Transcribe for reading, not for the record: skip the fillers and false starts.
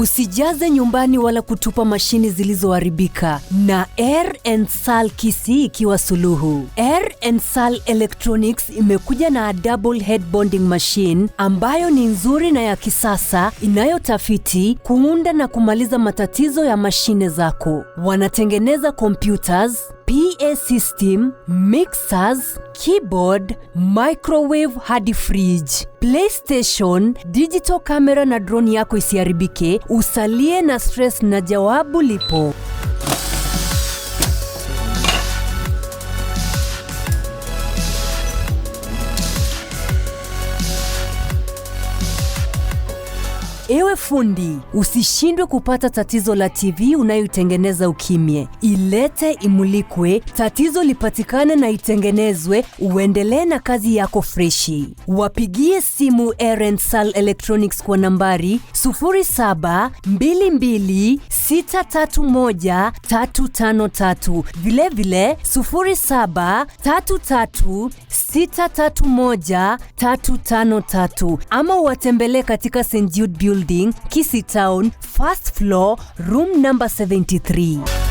Usijaze nyumbani wala kutupa mashini zilizoharibika, na Air and Sal Kisii ikiwa suluhu. Air and Sal Electronics imekuja na double head bonding machine ambayo ni nzuri na ya kisasa inayotafiti, kuunda na kumaliza matatizo ya mashine zako. Wanatengeneza computers, PA system, mixers, keyboard, microwave hadi fridge, PlayStation, digital camera na drone yako isiharibike, usalie na stress na jawabu lipo. Ewe fundi, usishindwe kupata tatizo la TV unayoitengeneza ukimye. Ilete imulikwe, tatizo lipatikane na itengenezwe, uendelee na kazi yako freshi. Wapigie simu Sal Electronics kwa nambari 0722631353, vilevile 0733631353, ama watembelee katika St Jude Building, Kisii Town, first floor, room number 73.